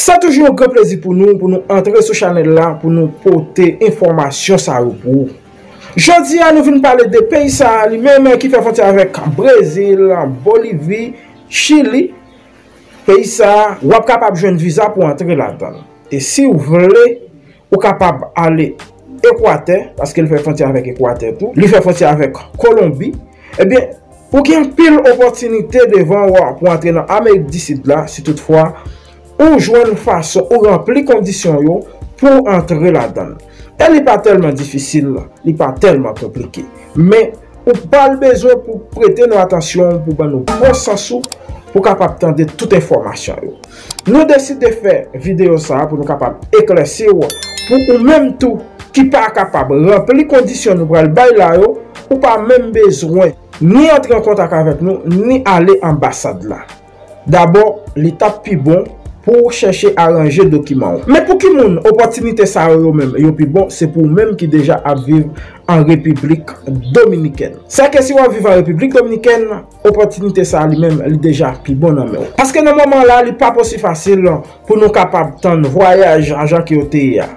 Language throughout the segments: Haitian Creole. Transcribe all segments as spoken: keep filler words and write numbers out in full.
Sa toujou yon gran plezi pou nou, pou nou antre sou chanèl la, pou nou pote enfòmasyon sa yo pou ou. Jodi a, nou vin pale de peyi sa a, li menm ki fè fwontyè avèk Brezil, Bolivi, Chili. Peyi sa a, w ap kapab jwenn viza pou antre ladan l. E si w vle, ou kapab ale Ekwatè, paske l fè fwontyè avèk Ekwatè tou, li fè fwontyè avèk Kolonbi. Ebyen, ou gen anpil opòtinite devan w pou antre nan Amerik di Sid la, si toutfwa ou jwenn fason ou ranpli kondisyon yo pou w antre ladan l. E li pa tèlman difisil, li pa tèlman konplike. Men, ou pral bezwen pou prete nou atansyon, pou ban nou bon sans ou, pou kapab tande tout enfòmasyon yo. Nou deside fè videyo sa a pou nou kapab eklèsi w, pou ou menm tou ki pa kapab ranpli kondisyon nou pral bay la yo, ou pa menm bezwen ni antre an kontak avèk nou, ni ale anbasad la. Dabò, li t ap pi bon pou w chèche aranje dokiman w. Men pou ki moun opòtinite sa yo, yo menm, yo pi bon, se pou ou menm ki deja ap viv an Repiblik Dominikèn. Sèke si w ap viv an Repiblik Dominikèn, opòtinite sa a li menm, li deja pi bon nan men w. Paske nan moman la, li p ap osi fasil pou nou kapab tann vwayaj jan ke yo te ye a.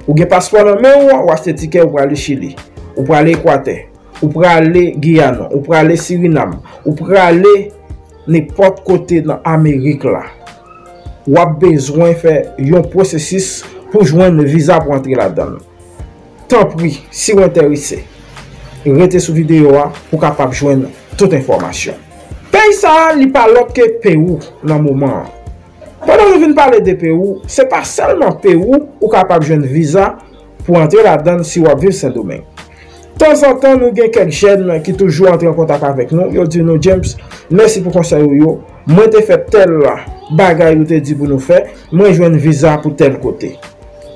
Ou gen paspò nan men w, w achte tikè, ou prale Chili, ou prale Ekwatè, ou prale Giyàn, ou prale Sirinam, ou prale nenpòt kote nan Amerik la. W ap bezwen fè yon pwosesis pou jwenn viza pou antre ladan l. Tanpri, si w enterese, rete sou videyo a pou w kapab jwenn tout enfòmasyon. Peyi sa a, li pa lòt ke Pewou nan moman an. Pandan nou vin pale de Pewou, se pa sèlman Pewou ou kapab jwenn viza pou antre ladan l si w ap viv Sendomeng. Tanzantan, nou gen kèk jèn ki toujou antre an kontak avèk nou, yo di nou, James, mèsi pou konsèy ou yo. Mwen te fè tèl bagay ou te di pou nou fè, mwen jwenn viza pou tèl kote.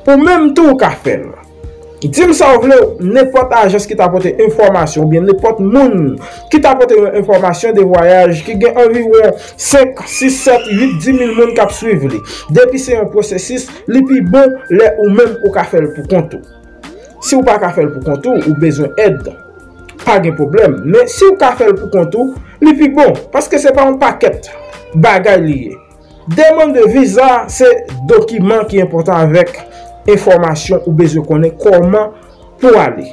Ou menm tou ou ka fè l. Di m sa w vle, nenpòt ajans ki ta pote enfòmasyon oubyen nenpòt moun ki ta pote yon enfòmasyon de vwayaj ki gen anviwon senk, sis, sèt, uit, di mil moun k ap swiv li. Depi se yon pwosesis, li pi bon lè ou menm ou ka fè l pou kont ou. Si w pa ka fè l pou kont ou, ou bezwen èd, pa gen pwoblèm. Men si w ka fè l pou kont ou, li pi bon, paske se pa yon pakèt bagay li ye. Demann de viza se dokiman ki enpòtan avèk enfòmasyon ou bezwen konnen kòman pou ale.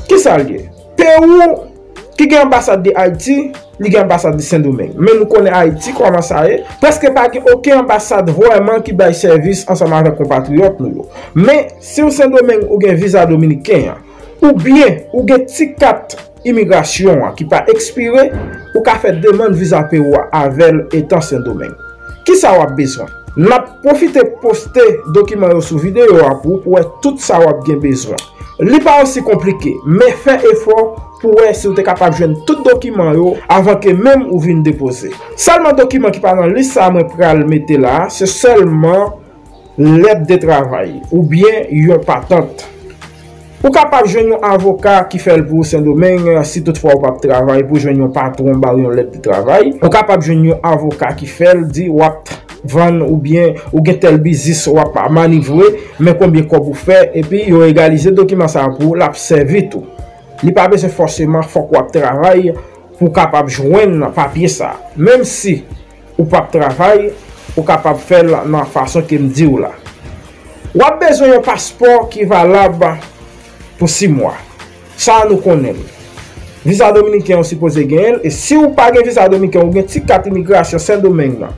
Kisa l ye? Pewou, ki gen anbasad de Ayiti, li gen anbasad de Sendomeng. Men nou konnen Ayiti kòman sa ye, prèske pa gen okenn anbasad vrèman ki bay sèvis ansanm avèk konpatriyòt nou yo. Men, si w Sendomeng ou gen viza dominiken an, oubyen ou gen ti kat imigrasyon an ki pa ekspire, ou ka fè demann viza Pewou a avè l etan Sendomeng. Kisa w ap bezwen? N ap pwofite poste dokiman yo sou videyo a pou w, pou w wè tout sa w ap gen bezwen. Li pa osi konplike, men fè efò pou w wè si w te kapab jwenn tout dokiman yo avan ke menm ou vin depoze. Sèlman dokiman ki pa nan lis sa a mwen pral mete la a, se sèlman lèt de travay oubyen yon patant. Ou kapab jwenn yon avoka ki fè l pou ou Sendomeng, si toutfwa ou p ap travay, pou jwenn yon patwon ba w yon lèt de travay. Ou kapab jwenn yon avoka ki fè l, di w ap vann oubyen ou gen tèl biznis w ap manivre, men konbyen kòb ou fè, epi yo egalize dokiman sa a pou ou, l ap sèvi tou. Li pa bezwen fòseman fòk w ap travay pou w kapab jwenn papye sa a. Menm si ou p ap travay, ou kapab fè l nan fason ke m di w la. W ap bezwen yon paspò ki valab pou sis mwa. Sa a nou konnen l. Viza dominiken ou sipoze genyen l, e si w pa gen viza dominiken, ou gen ti kat imigrasyon Sendomeng nan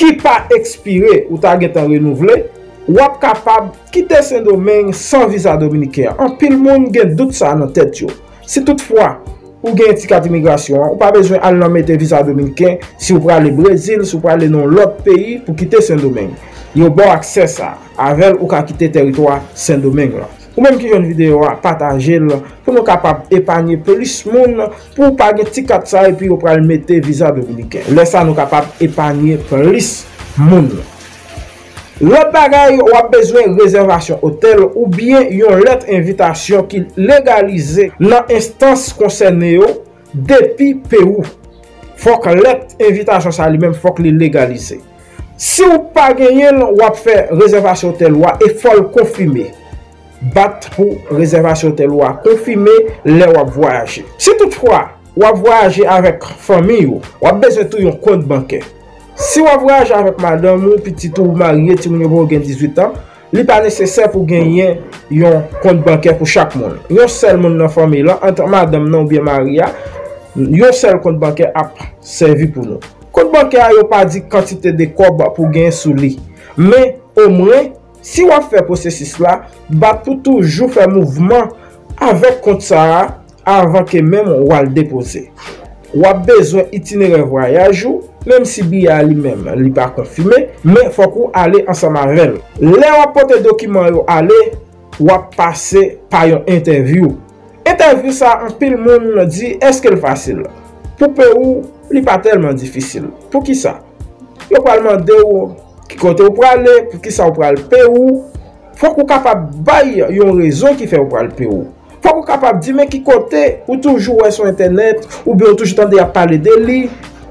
ki pa ekspire, ou ta gentan renouvle, w ap kapab kite Sendomeng san viza dominiken an. Anpil moun gen dout sa a nan tèt yo. Si toutfwa ou gen ti kat imigrasyon an, ou pa bezwen al nan mete viza dominiken si w prale Brezil, si w prale nan yon lòt peyi pou kite Sendomeng. Yo ba w aksè sa a. Avè l, ou ka kite tèritwa Sendomeng lan. Ou menm ki jwenn videyo a, pataje l pou nou kapab epanye plis moun, pou pa gen ti kat sa epi yo pral mete viza dominiken. Lè sa, nou kapab epanye plis moun. Lòt bagay, w ap bezwen rezèvasyon otèl oubyen yon lèt envitasyon ki legalize nan enstans konsène yo depi Pewou. Fòk lèt envitasyon sa a li menm, fòk li legalize. Si w pa genyen l, w ap fè rezèvasyon otèl ou a e fò l konfime. Bat pou rezèvasyon otèl ou a konfime lè w ap vwayaje. Si toutfwa w ap vwayaje avèk fanmi w, w ap bezwen tou yon kont bankè. Si w ap vwayaje avèk madanm ou, pitit ou, ou marye, timoun yo poko gen dizuit an, li pa nesesè pou genyen yon kont bankè pou chak moun. Yon sèl moun nan fanmi lan, ant madanm nan oubyen mari a, yon sèl kont bankè ap sèvi pou nou. Kont bankè a yo pa di kantite de kòb pou genyen sou li. Men, omwen, si w ap fè pwosesis la, bat pou toujou fè mouvman avèk kont sa a avan ke menm w al depoze. W ap bezwen itinerè vwayaj ou, menm si biyè a li menm li pa konfime, men fòk ou ale ansanm avè l. Lè w ap pote dokiman yo ale, w ap pase pa yon entèvyou. Entèvyou sa a, anpil moun di, èske l fasil? Pou Pewou, li pa tèlman difisil. Poukisa? Yo pral mande w ki kote w prale, poukisa w pral Pewou. Fòk ou kapab bay yon rezon ki fè w pral Pewou. Fòk ou kapab di men ki kote ou toujou wè sou entènèt, oubyen ou toujou tande y ap pale de li,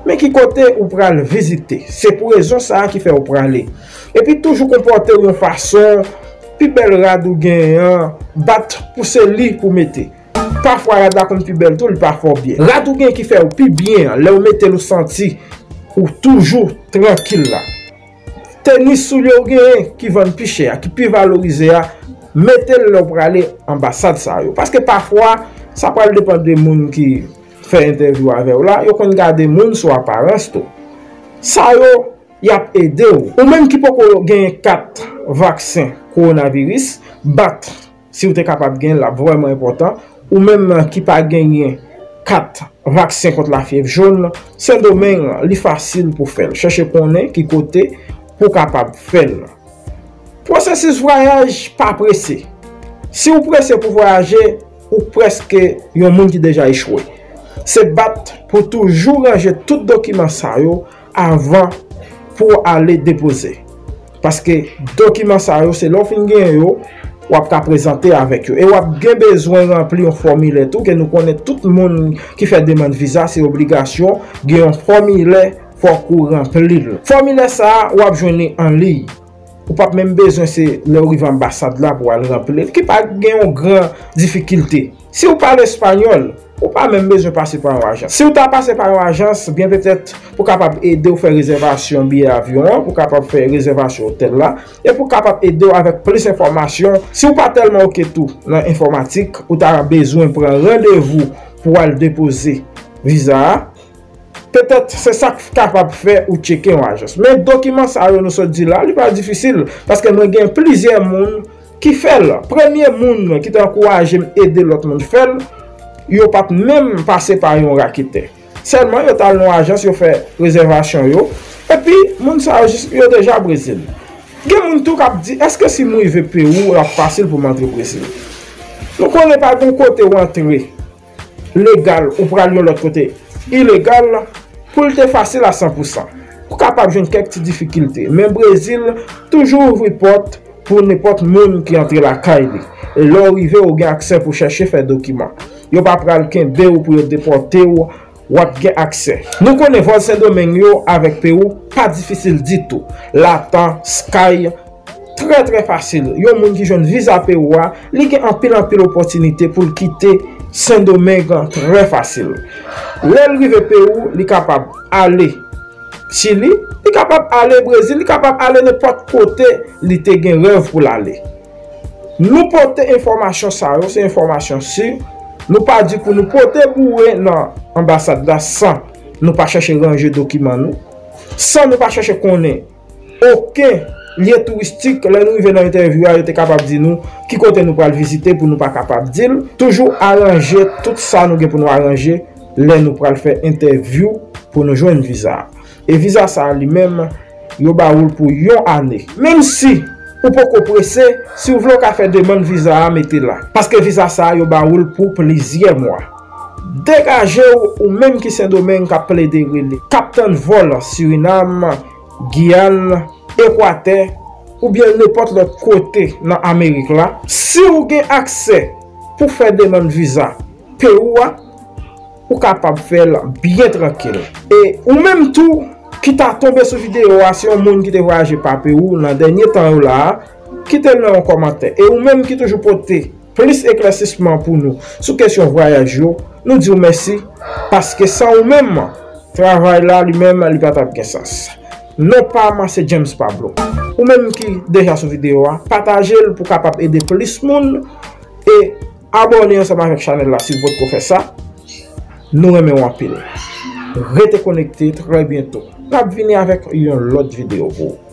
men ki kote ou pral vizite. Se pou rezon sa a ki fè w prale. Epi toujou konpòte w yon fason, pi bèl rad ou genyen an, bat pou se li pou mete. Pafwa rad la konn pi bèl tou, li pa fè w byen. Rad ou gen ki fè w pi byen an, lè w mete l ou santi ou toujou trankil la. Tenis, soulye ou genyen ki vann pi chè a, ki pi valorize a, mete l lè w prale anbasad sa yo. Paske pafwa, sa pral depann de moun ki fè entèvyou avè w la, yo konn gade moun sou aparans tou. Sa yo, y ap ede w. Ou menm ki poko genyen kat vaksen kowonaviris, bat, si w te kapab gen l, l ap vrèman enpòtan. Ou menm ki pa genyen kat vaksen kont lafyèv jòn, Sendomeng, li fasil pou fè l. Chèche konnen ki kote pou w kapab fè l. Pwosesis vwayaj pa prese. Si w prese pou vwayaje, ou prèske yon moun ki deja echwe. Se bat pou toujou ranje tout dokiman sa yo avan pou w ale depoze. Paske dokiman sa yo, se lè w fin genyen yo, w ap ka prezante avèk yo. E w ap gen bezwen ranpli yon fòmilè tou, ke nou konnen tout moun ki fè demann viza, se obligasyon, gen yon fòmilè, fòk ou ranpli l. Fòmilè sa a, w ap jwenn li an liy. Ou p ap menm bezwen se lè w rive anbasad la pou w al ranpli l, ki pa gen yon gran difikilte. Si w pale espanyòl, ou pa menm bezwen pase pa yon ajans. Si w ta pase pa yon ajans, byen petèt pou kapab ede w fè rezèvasyon biyè avyon an, pou kapab fè rezèvasyon otèl la, e pou kapab ede w avèk plis enfòmasyon. Si w pa tèlman oke tou nan enfòmatik, ou ta bezwen pran randevou pou w al depoze viza a, petèt se sa k kapab fè ou tcheke yon ajans. Men dokiman sa yo nou sot di la, li pa difisil, paske mwen gen plizyè moun ki fè l. Premye moun ki te ankouraje m ede lòt moun fè l, yo pa t menm pase pa yon raketè. Sèlman yo t al nan ajans, yo fè rezèvasyon yo, epi moun sa yo jis, yo deja Brezil. Gen moun tou k ap di, èske si m rive Pewou, l ap fasil pou m antre Brezil? Nou konnen pa gen kote w antre legal, ou pral yon lòt kote ilegal, pou l te fasil a san pou san. Ou kapab jwenn kèk ti difikilte, men Brezil toujou ouvri pòt pou nenpòt moun ki antre lakay li. E lè w rive, ou gen aksè pou chèche fè dokiman. Yo pa pral kenbe w pou yo depòte w, w ap gen aksè. Nou konnen vòl Sendomeng yo avèk Pewou pa difisil ditou. Latam, Sky, trè, trè fasil. Yon moun ki jwenn viza Pewou a, li gen anpil, anpil opòtinite pou l kite Sendomeng trè fasil. Lè l rive Pewou, li kapab ale Chili, li kapab ale Brezil, li kapab ale nenpòt kote li te gen rèv pou l ale. Nou pote enfòmasyon sa yo, se enfòmasyon si. Nou pa di pou nou pote boure nan anbasad la san nou pa chèche ranje dokiman nou, san nou pa chèche konnen okenn lye touristik. Lè nou rive nan entèvyou a, yo te kapab di nou ki kote nou pral vizite pou nou pa kapab di l. Toujou aranje tout sa nou gen pou nou aranje lè nou pral fè entèvyou pou nou jwenn viza a. E viza sa a li menm, yo ba ou l pou yon ane. Menm si ou poko prese, si w vle w ka fè demann viza a, mete la. Paske viza sa a, yo ba ou l pou plizyè mwa. Degaje w, ou menm ki Sendomeng k ap plede rele, k ap tann vòl Sirinam, Giyàn, Ekwatè, oubyen nenpòt lòt kote nan Amerik la. Si w gen aksè pou fè demann viza Pewou a, ou kapab fè l byen trankil. E ou menm tou ki ta tonbe sou videyo a, se yon moun ki te vwayaje pa Pewou nan dènye tan yo la a, kite l nan yon kòmantè. E ou menm ki toujou pote plis eklèsisman pou nou sou kesyon vwayaj yo, nou di w mèsi, paske san ou menm, travay la li menm, li pa t ap gen sans. Non pa m se James Pablo. Ou menm ki deja sou videyo a, pataje l pou kapab ede plis moun e abòne ansanm avèk chanèl la si w potko fè sa. Nou renmen w anpil. Rete konekte, trè byento n ap vini avèk yon lòt videyo pou ou.